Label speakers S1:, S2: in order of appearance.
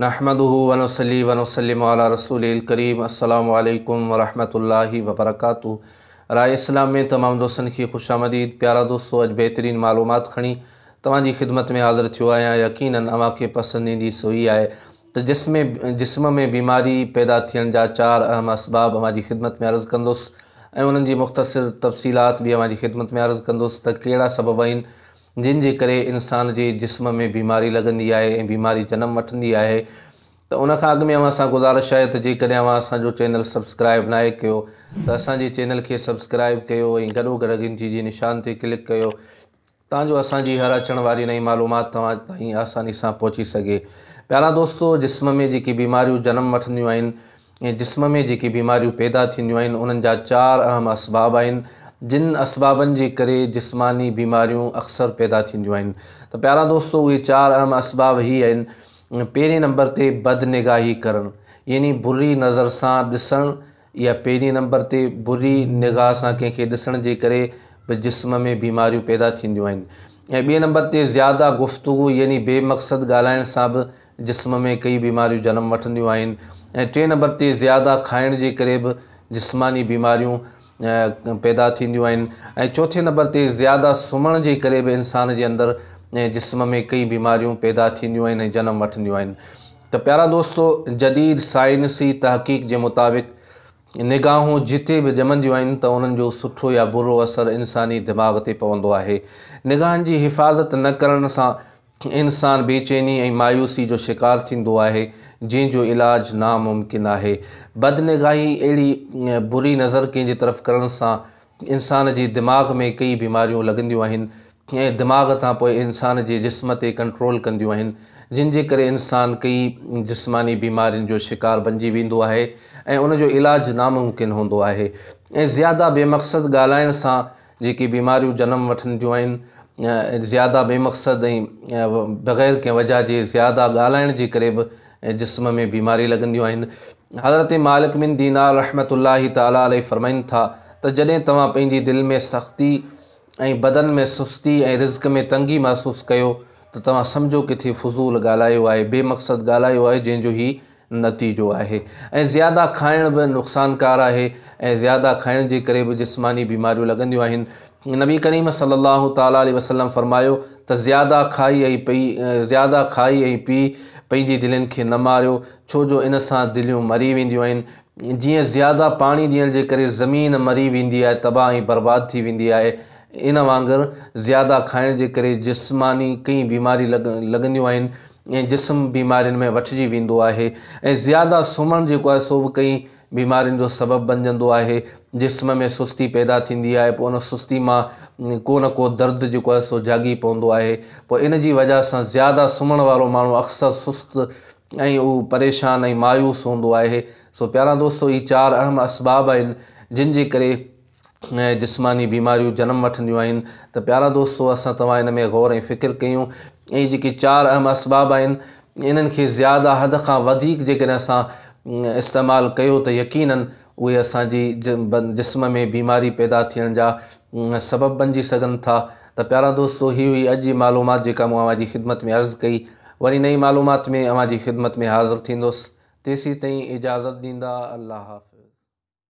S1: نحمده ونصلي ونسلم علي رسوله الڪريم السلام عليڪم ورحمة الله وبرڪاته راء اسلام ۾ تمام دوستن کي خوش آمديد پيارا دوستو اڄ بهترين معلومات کڻي توهان جي خدمت ۾ حاضر ٿيو آهيان يقيناً اوهان کي پسند ايندي سو هي آهي ته جسم ۾ بيماري پيدا ٿيڻ جا چار اهم اسباب اوهان جي خدمت ۾ عرض ڪندس ۽ انهن جي مختصر تفصيلات به اوهان جي خدمت ۾ عرض ڪندس ته ڪهڙا سبب آهن جن جي ڪري انسان جي جسم ۾ بيماري لڳندي آهي ۽ بيماري جنم وٺندي آهي ته ان کان اڳ ۾ اوهان سان گذارش آهي ته جيڪڏهن اوهان اسان جو چينل سبسڪرائب ناهي ڪيو ته اسان جي چينل کي سبسڪرائب ڪيو ۽ گڏو گڏ گهنٽي جي نشان تي ڪلڪ ڪيو تان جو اسان جي هر اچڻ واري نئين معلومات توهان تائين آساني سان پهچي سگهي. پيارا دوستو جسم ۾ جيڪي بيماريون جنم وٺنديون آهن ۽ جسم ۾ جيڪي بيماريون پيدا ٿينديون آهن انهن جا چار اهم اسباب آهن جن اسبابن جي ڪري جسماني بيماريون اڪثر پيدا ٿينديون آهن ته پيارا دوستو اهي چار اهم اسباب هي آهن پهرين نمبر تي بد نگاهي ڪرڻ يعني بري نظر سان ڏسڻ يا پهرين نمبر تي بري نگاهه سان ڪنهن کي ڏسڻ جي ڪري به جسم ۾ بيماريون پيدا ٿينديون آهن ۽ ٻئي نمبر تي زياده گفتگو يعني بي مقصد ڳالهائڻ سان به جسم ۾ ڪئي بيماريون جنم وٺنديون آهن ۽ ٽئين نمبر تي زياده کائڻ جي ڪري به جسماني بيماريون پيدا ٿينديون آهن ۽ چوٿين نمبر تي زياده سمهڻ جي ڪري به انسان جي اندر جسم ۾ ڪئي بيماريون پيدا ٿينديون آهن ۽ جنم وٺنديون آهن ته پيارا دوستو جديد سائنسي تحقيق جي مطابق نگاهون جتي به ڄمنديون آهن ته انهن جو سٺو يا برو اثر انساني دماغ تي پوندو آهي. نگاهن جي حفاظت نه ڪرڻ سان انسان بي چيني ۽ مايوسي جو شڪار ٿيندو آهي، جنهن جو علاج ناممڪن آهي. بدنگاهي اهڙي بري نظر ڪنهن جي طرف ڪرڻ سان انسان جي دماغ ۾ ڪيئي بيماريون لڳنديون آهن ۽ دماغ تان پوء انسان جي جسم تي ڪنٽرول ڪنديون آهن، جن جي ڪري انسان ڪيئي جسماني بيمارين جو شڪار بنجي ويندو آهي ۽ ان جو علاج ناممڪن هوندو آهي ۽ زياده بي مقصد ڳالهائڻ سان جيڪي بيماريون جنم وٺنديون آهن زياده بي مقصد ۽ بغير ڪنهن وجه جي زياده ڳالهائڻ جي ڪري به جسم ۾ بيماري لڳنديون آهن. حضرت مالڪ بن دينار رحمة الله تعالٰي عليه فرمائن ٿا ته جڏهن توهان پنهنجي دل ۾ سختي ۽ بدن ۾ سستي ۽ رزق ۾ تنگي محسوس ڪيو ته توهان سمجهو ڪٿي فضول ڳالهايو آهي، بي مقصد ڳالهايو آهي جنهن جو هي نتيجو آهي ۽ زياده کائڻ به نقصانڪار آهي ۽ زياده کائڻ جي ڪري به جسماني بيماريون لڳنديون آهن. نبي ڪريم صلي الله تعالٰي عليه وسلم فرمايو ته زياده کائي ۽ پي زياده کائي ۽ پي پنهنجي دلين کي نه ماريو ڇو جو ان سان دليون مري وينديون آهن جيئن زياده پاڻي ڏيڻ جي ڪري زمين مري ويندي آهي تباهه ۽ برباد ٿي ويندي آهي ان وانگر زياده کائڻ جي ڪري جسماني ڪئين بيماري لڳنديون آهن ۽ جسم بيمارين ۾ وٺجي ويندو آهي ۽ زياده سمهڻ جيڪو آهي سو به ڪئين بيمارين جو سبب بنجندو آهي جسم ۾ سستي پيدا ٿيندي آهي پوء ان سستي مان ڪو نه ڪو درد جيڪو آهي سو جاڳي پوندو آهي پوء ان جي وجه سان زياده سمهڻ وارو ماڻهو اڪثر سست ۽ هو پريشان ۽ مايوس هوندو آهي سو پيارا دوستو هي چار اهم اسباب آهن جن جي ڪري جسماني بيماريون جنم وٺنديون آهن ته پيارا دوستو اسان توهان ان ۾ غور ۽ فڪر ڪيون ۽ جيڪي چار اهم اسباب آهن انهن کي زياده حد کان وڌيڪ جيڪڏهن اسان استعمال ڪيو ته يقيناً اهي اسان جي جسم ۾ بيماري پيدا ٿيڻ جا سبب بنجي سگهن ٿا ته پيارا دوستو هي هئي اڄ جي معلومات جيڪا مون اوهان جي خدمت ۾ عرض ڪئي وري نئين معلومات ۾ اوهان جي خدمت ۾ حاضر ٿيندس تيسين تائين اجازت ڏيندا الله حافظ.